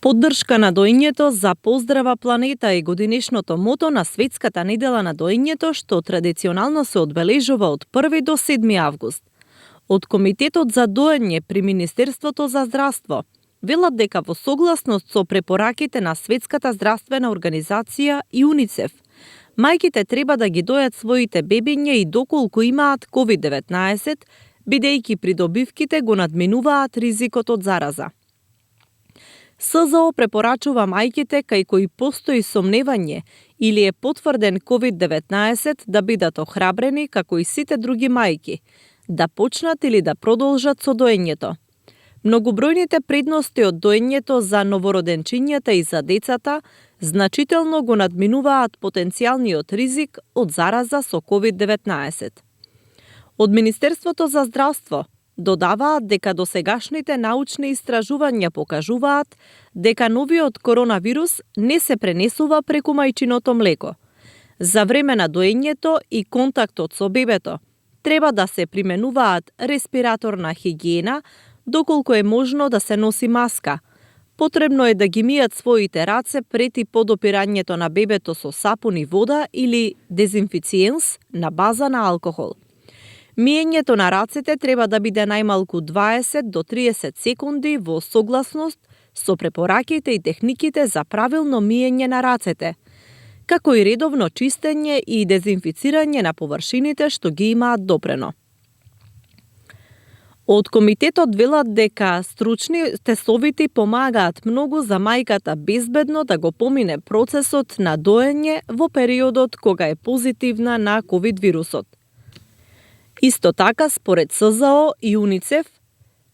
Поддршка на доењето за поздрава планета е годинешното мото на Светската недела на доењето, што традиционално се одбележува од 1 до 7 август. Од Комитетот за доење при Министерството за здравство велат дека во согласност со препораките на Светската здравствена организација и УНИЦЕФ, мајките треба да ги дојат своите бебиња и доколку имаат COVID-19, бидејќи придобивките го надминуваат ризикот од зараза. СЗО препорачува мајките кај кои постои сомневање или е потврден COVID-19 да бидат охрабрени како и сите други мајки, да почнат или да продолжат со доењето. Многобројните предности од доењето за новороденчињата и за децата значително го надминуваат потенцијалниот ризик од зараза со COVID-19. Од Министерството за здравство додаваат дека досегашните научни истражувања покажуваат дека новиот коронавирус не се пренесува преку мајчиното млеко. За време на доењето и контактот со бебето треба да се применуваат респираторна хигиена, доколку е можно да се носи маска. Потребно е да ги мијат своите раце пред и по допирањето на бебето со сапун и вода или дезинфициенс на база на алкохол. Миењето на рацете треба да биде најмалку 20 до 30 секунди во согласност со препораките и техниките за правилно миење на рацете, како и редовно чистење и дезинфицирање на површините што ги имаат допрено. Од комитетот велат дека стручни тестовити помагаат многу за мајката безбедно да го помине процесот на доење во периодот кога е позитивна на COVID вирусот. Исто така, според СЗО и УНИЦЕФ,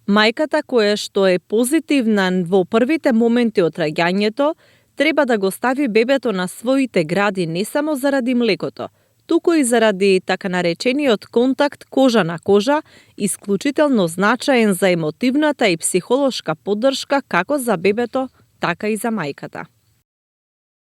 мајката која што е позитивна во првите моменти од раѓањето, треба да го стави бебето на своите гради не само заради млекото, туку и заради така наречениот контакт кожа на кожа, исклучително значаен за емотивната и психолошка поддршка како за бебето, така и за мајката.